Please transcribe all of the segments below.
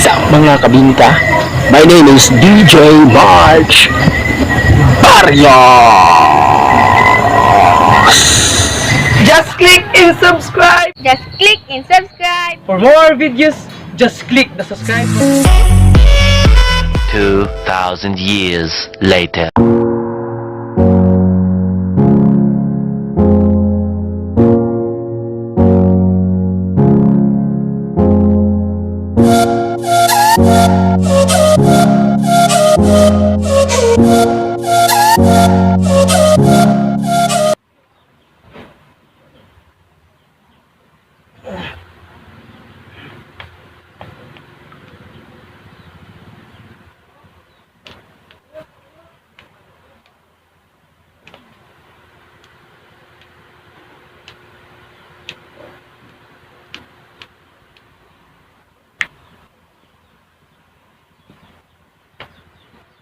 What's up, mga kabingka? My name is DJ March Barrios! Just click and subscribe! Just click and subscribe. For more videos, just click the subscribe button. 2,000 years later.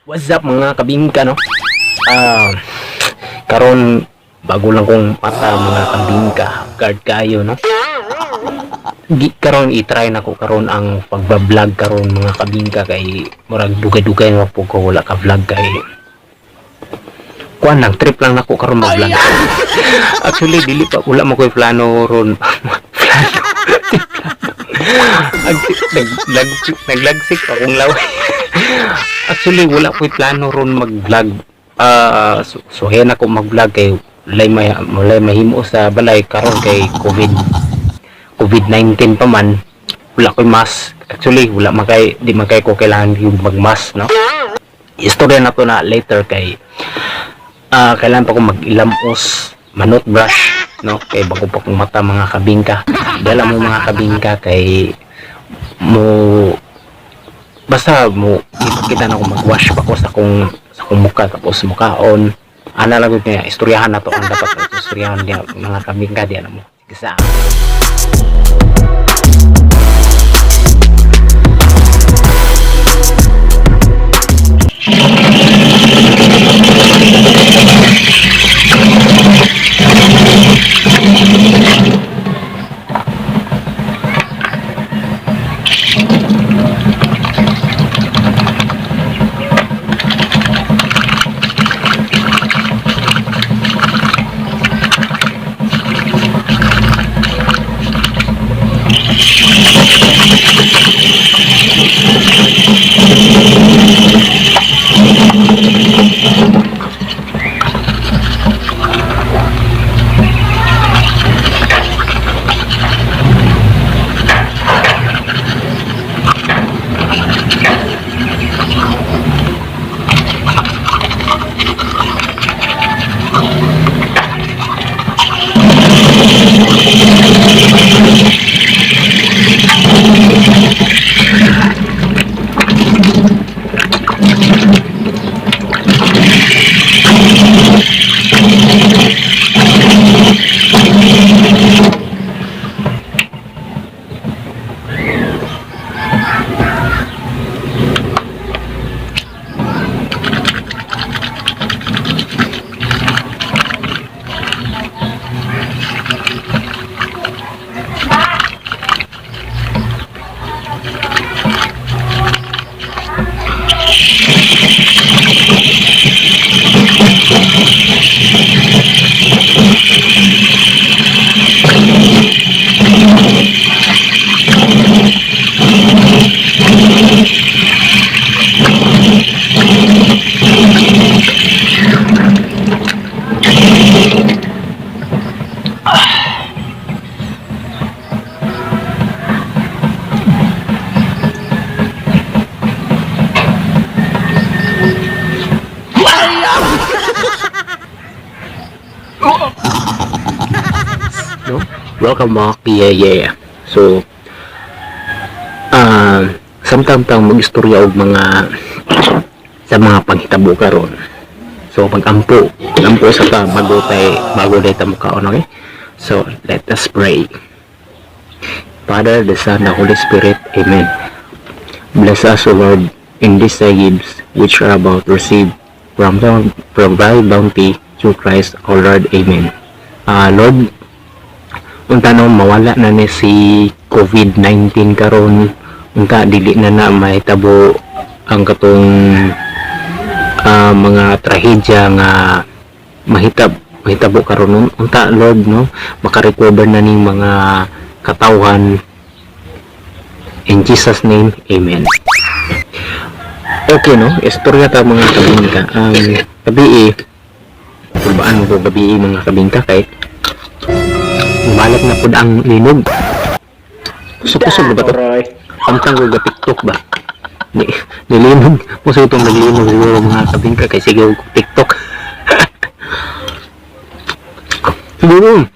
What's up, mga kabingka, no? Ah, karon bago lang kong mata, mga kabingka, guard kayo, no? Karon i-try na ko karon ang pagba-vlog karon, mga kabingka, kay murag dugay-dugay na po ko wala ka vlog, kay kuan lang, trip lang nako karon mag-vlog. Actually, dili pa, wala mo koy plano ron, plano. Naglagsik akong laway. Actually, wala ko'y plano ron mag-vlog. Ah, so ako mag-vlog kay walay mahimo sa balay karon kay COVID-19 pa man. Wala ko'y mask. Actually, wala man kay di man kay ko kailangan yung mag-mask, no? Istorya na to na later kay kailangan pa ko mag-ilamos, manot brush, no? Kay bago pa kong mata, mga kabingka. Dala mo, mga kabingka, kay mo basta mo ipakita na ako, mag-wash pa ko sa akong muka, tapos mukaon ana lang gud niya. Istoryahan na to ang dapat na istoryahan niya, mga kabingka, di ano mo. Sige sa. No? Welcome back. Yeah. So, samtang tang mag-istorya og mga sa mga panghitabo karon. So, pag-ampo, ampo sa ta bago day ta mukaon, okay? So, let us pray. Father, the Son, the Holy Spirit. Amen. Bless us, O Lord, in these thy gifts, which are about to receive from thy bounty through Christ our Lord. Amen. Ah, Lord, unta no mawala na ni si COVID-19 karon. Unta dili na na mahitabo ang katong mga trahedya nga mahitabo karon. Unta, Lord, no, makarecover na ning mga katawhan. In Jesus' name, amen. Okay, no, istorya ta, mga kabingka. Gabi eh, kulbaan ko gabi eh, mga kabingka, kay balat na pud ang linog. Kusog-kusog na ba to? Pamtang ko ga-TikTok ba? Ni, nilinog. Muso itong naglinog siguro, mga kabingka, kay sige ko TikTok. Siguro,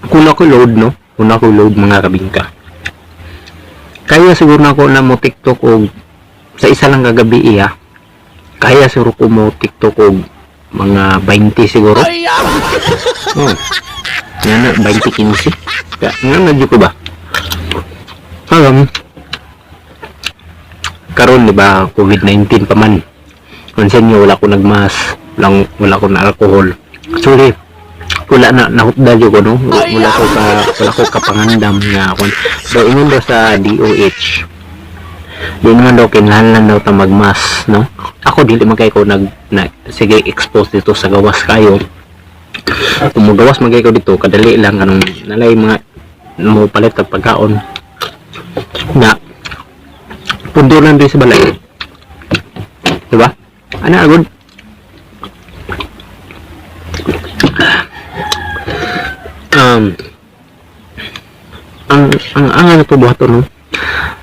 kung ako load, no? Kung ako load, mga kabingka. Kaya siguro na ako na mo TikTok og sa isa lang kagabi iya. Kaya siguro ko mo TikTok og mga 20 siguro. Oh. Nga na, 20-15. Kaya, nga na ko ba? Alam, karon di ba, COVID-19 pa man. Pansin nyo, wala ko nagmas, wala, wala ko na alcohol. Actually, wala na, nahutda jud ko, no? Wala ko kapangandam nga kon. So, ingon daw sa DOH, di naman daw kinahanglan daw ta magmas, no? Ako, dili man kay ko nag, na, sige, expose dito sa gawas kayo. Kung magawas man kay ko dito, kadali lang, kanong nalay mga mo palit og pagkaon na pundo lang din sa balay. Diba? Ano, agad? Ang ano to buhaton, no?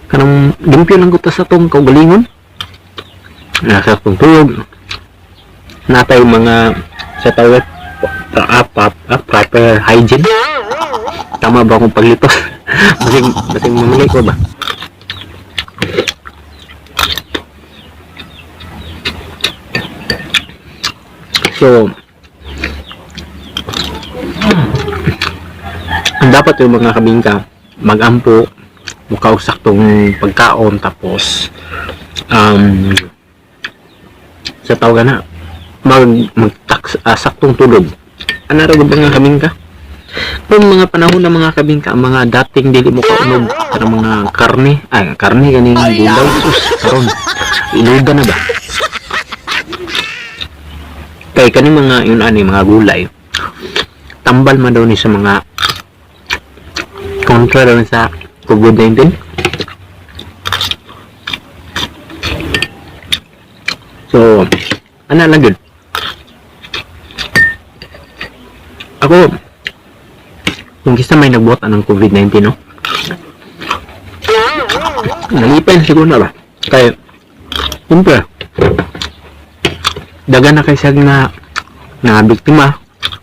Kanang limpyo lang ko ta sa tong kaugalingon. Nasa atong tulog. Natay mga sa tawag proper hygiene. Tama ba akong paglitos? Basing mamali ko ba? So, ang dapat yung mga kabingka, magampo, mukaw saktong pagkaon, tapos, sa tawag na, saktong tulog. Ano raw ba mga kabingka? Kung mga panahon ng mga kabingka, ang mga dating dili mo kaunog, karang mga karne, ay, karne ganing gulay, sus, karon, inuga na ba? Kay kaning mga yun ani mga gulay, tambal man daw ni sa mga kontra daw ni sa COVID-19. So, ana lang yun. Ako, kung kisa may nagbuhat ng COVID-19, no? Nalipin siguro na ba? Kaya, siyempre, daga na kay siyang na biktima,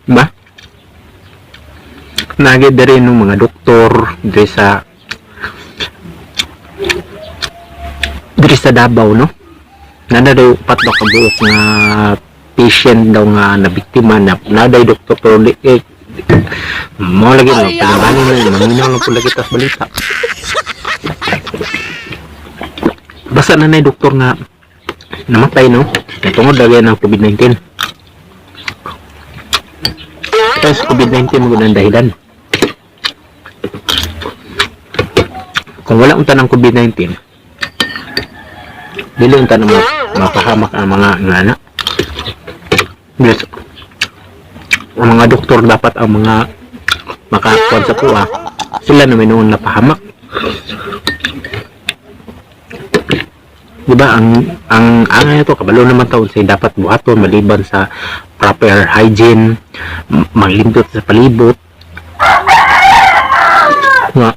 ba? Nagi diri ng mga doktor diri sa Davao, no? Nana daw upat daw kabuok nga patient daw nga na biktima na naday doktor, pero di, eh, mo lagi no pagabani na manminaw lang po lagi tas balita. Basta na nay doktor nga namatay, no, tungod lagi ng COVID-19. Kaya sa COVID-19 mo ang dahilan. Kung wala unta ng COVID-19, dili unta na mapahamak ang mga ngana. Yes. Ang mga doktor dapat ang mga makakuan sa kuha. Sila na may noon napahamak. Diba, ang ito, kabalo naman taon say dapat buhaton maliban sa proper hygiene, maglindot sa palibot. Nga.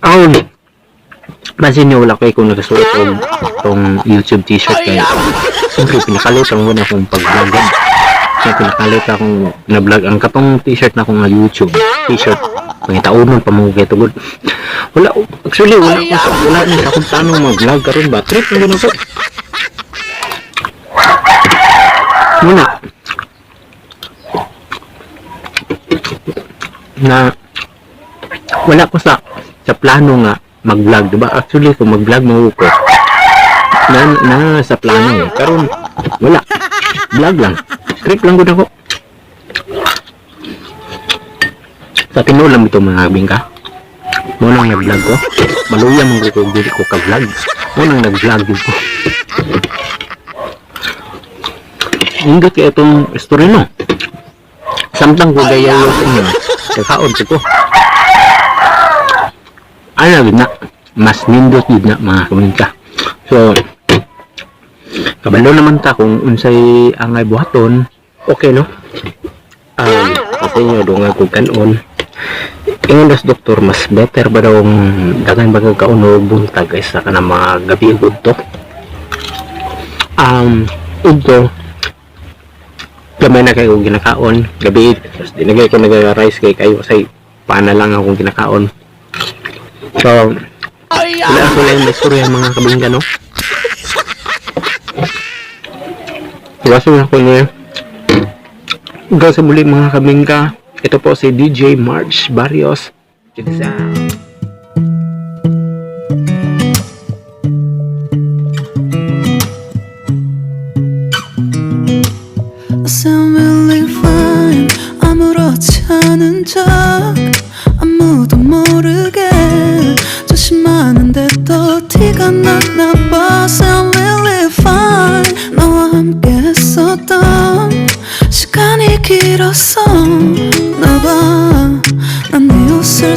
Aon, pansin niyo, wala kayo kung nagasuot og itong YouTube t-shirt kay siyempre pinakalit ang muna akong pag-vlog. Kaya pinakalit akong na-vlog ang katong t-shirt na akong nga YouTube t-shirt. Pangitaunon pa mo kay tugod. Wala, actually wala ko sa, wala ni sa akong tanong mag-vlog karon ba. Trip na gud ko. Muna. Na wala ko sa plano nga mag-vlog, diba? Actually, kung mag-vlog mo ko, na sa plano eh. Karon wala. Vlog lang. Trip lang gud ako. Sa tinuod lang ito, mga bingka. Mao nang nag-vlog ko. Maluya man ko kung dili ko ka-vlog. Mao nang nag-vlog gyud ko. Nindot kay itong story, no? Samtang ko gayayo sa inyo, kakaon sa ko. Ano gyud na, mas nindot gyud na, mga kaminka. So, kabalo naman ta kung unsay angay buhaton, okay, no? Kasi nyo, dungag kong kanon. Ingon das doktor, mas better ba daw ang daghan ba kag kaon og buntag kaysa kanang mga gabi ug udto. Udto, gamay na kayo kong ginakaon. Gabi, tapos di na ko nag-rice kay kayo say pana lang akong ginakaon. So, wala ako lang may istorya, mga kabingga, no? Iwasan na ko niya. Hanggang sa muli, mga kabingka. Ito po si DJ March Barrios. Check this out. I sound really fine. 아무렇지 않은 척 아무도 모르게 조심하는데 또 티가 났나 봐. Sound really fine. 너와 함께 했었던 시간이 길었었나 봐. 난 네 옷을